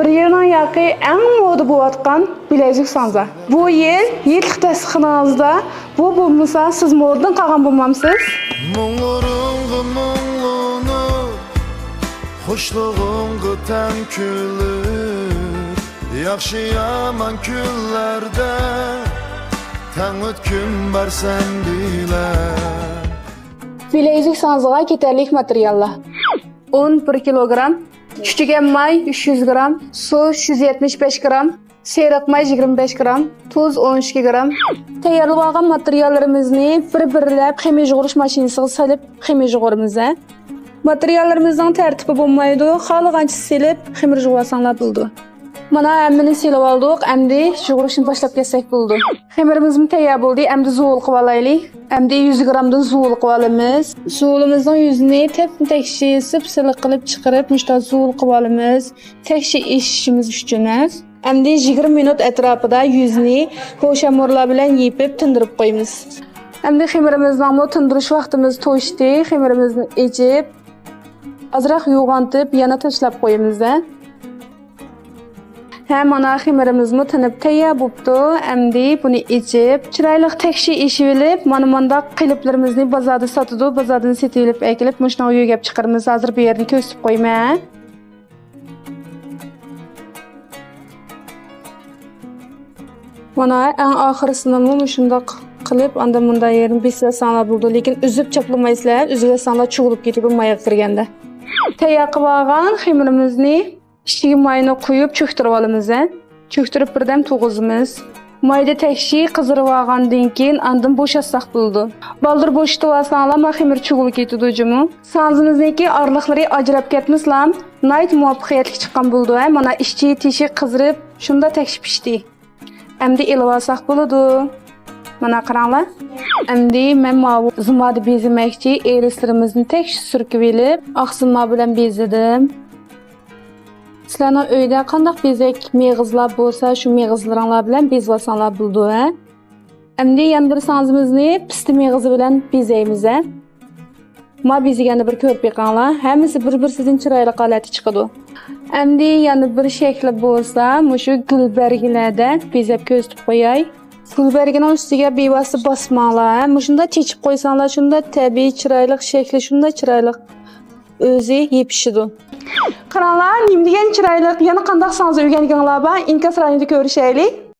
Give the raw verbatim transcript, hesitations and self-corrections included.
بىر يىلنىڭ ياقى ئەڭ مودا بولۇۋاتقان بىلەيزۈك سانزا. بۇ يىل يىللىق دەستىخىنىڭىزدا بۇ بولمىسا، سىز مودىدىن قالغان بولمامسىز؟ مۇڭلىرىڭغا مۇڭلىنىپ، خۇشلۇقۇڭغا تەڭ كۈلۈپ، ياخشى يامان كۈنلەردە تەڭ ئۆتكۈم بار سەن بىلەن. بىلەيزۈك سانزىغا كېتەرلىك ماتېرىياللار: ئۇن بىر كىلوگرام، چۈچۈگەن ماي ئۈچ يۈز گرام، سۇ ئۈچ يۈز يەتمىش بەش گرام، سېرىق ماي يىگىرمە بەش گرام، تۇز ئون ئىككى گرام. تەييارلىۋالغان ماتېرىياللىرىمىزنى بىر-بىرلەپ خېمىر يۇغۇرۇش ماشىنىسىغا سېلىپ خېمىر يۇغۇرىمىز. ماتېرىياللىرىمىزنىڭ تەرتىپى بولمايدۇ، خالىغانچە سېلىپ خېمىر يۇغۇۋالساڭلار بولىدۇ. مانا ھەممىنى سېلىۋالدۇق، ئەمدى يۇغۇرۇشنى باشلاپ كەتسەك بولىدۇ. خېمىرىمىزمۇ تەييار بولدى، ئەمدى زۇۋۇل قىلىۋالايلى. ئەمدى يۈز گرامدىن زۇۋۇل قىلىۋالىمىز. زۇۋۇلىمىزنىڭ يۈزىنى تەپنى تەكشى سىپسىلىق قىلىپ چىقىرىپ، مۇشۇنداق زۇۋۇل قىلىۋالىمىز. تەكشى ئېشىشىمىز ئۈچۈن. ئەمدى يىگىرمە مىنۇت ئەتراپىدا يۈزنى ھوشيامۇرلار بىلەن يېپىپ تىندۇرۇپ قويىمىز. ئەمدى خېمىرىمىزنىڭمۇ تىندۇرۇش ۋاقتىمىز توشتى. خېمىرىمىزنى ئېچىپ، ئازراق يوغانتىپ، يەنە تاشلاپ قويىمىز. ھە، مانا خېمىرىمىزمۇ تىنىپ تەييار بوپتۇ. ئەمدى بۇنى ئېچىپ، چىرايلىق تەكشى ئېشىۋېلىپ، مانا مۇنداق قېلىپلىرىمىزنى بازاردا ساتىدۇ، بازاردىن سېتىۋېلىپ ئەكېلىپ، مۇشۇنىڭغا يۆگەپ چىقىرىمىز. ھازىر بۇ يەردىن كۆرسىتىپ قويىمەن. مانا ئەڭ ئاخىرسىنىمۇ مۇشۇنداق قىلىپ، ئاندىن مۇنداق يېرىنى بېسىۋەتسەڭلار بولىدۇ. لېكىن ئۈزۈپ چاپلىمايسىلەر، ئۈزۈۋەتسەڭلار چۇۋۇلۇپ كېتىدۇ مايغا كىرگەندە. تەييار قىلىۋالغان خېمىرىمىزنى ئىچىگە ماينى قۇيۇپ چۆكتۈرۈۋالىمىز. چۆكتۈرۈپ بىردەم تۇغۇزىمىز. مايدا تەكشى قىزىرىۋالغاندىن كېيىن ئاندىن بوشاتساق بولىدۇ. بالدۇر بوشىتىۋالساڭلار، ما خېمىر چۇۋۇلۇپ كېتىدۇ جۇمۇ. سانزىمىزنىڭكى ئارىلىقلىرى ئاجراپ كەتمىسىلا، ناھايىتى مۇۋەپپەقىيەتلىك چىققان بولىدۇ. ھە، مانا ئىچى تېشى قىزىرىپ، شۇنداق تەكشى پىشتى. ئەمدى ئېلىۋالساق بولىدۇ. مانا قاراڭلار. ئەمدى مەن ماۋۇ زۇمادە بېزىمەكچى ئېرىسلىرىمىزنى تەكشى سۈركىۋېلىپ، ئاق زۇما بىلەن بېزىدىم. سىلەرنىڭ ئۆيدە قانداق بېزەك مېغىزلار بولسا، شۇ مېغىزلىرىڭلار بىلەن بېزىۋالساڭلار بولىدۇ، ھە. ئەمدى يەنە بىر سانزىمىزنى پىستە مېغىزى بىلەن بېزەيمىز، ھە. ما بېزىگەننى بىر كۆرۈپ بېقىڭلار. ھەممىسى بىر-بىرسىدىن چىرايلىق ھالەتتە چىقىدۇ. ئەمدى يەنە بىر شەكلى بولسا، مۇشۇ گۈلبەرگىلەردە بېزەپ كۆرسىتىپ قوياي. گۈلبەرگىنىڭ ئۈستىگە بىۋاسىتە باسماڭلار، ھە. مۇشۇنداق چېچىپ قويساڭلار، شۇنداق تەبىئىي چىرايلىق شەكلى، شۇنداق چىرايلىق ئۆزى يېپىشىدۇ. قاراڭلار، نېمە دېگەن چىرايلىق. يەنە قانداق سانزا ئۆگەنگىنىڭلار بار؟ ئىنكاس رايونىدا كۆرۈشەيلى.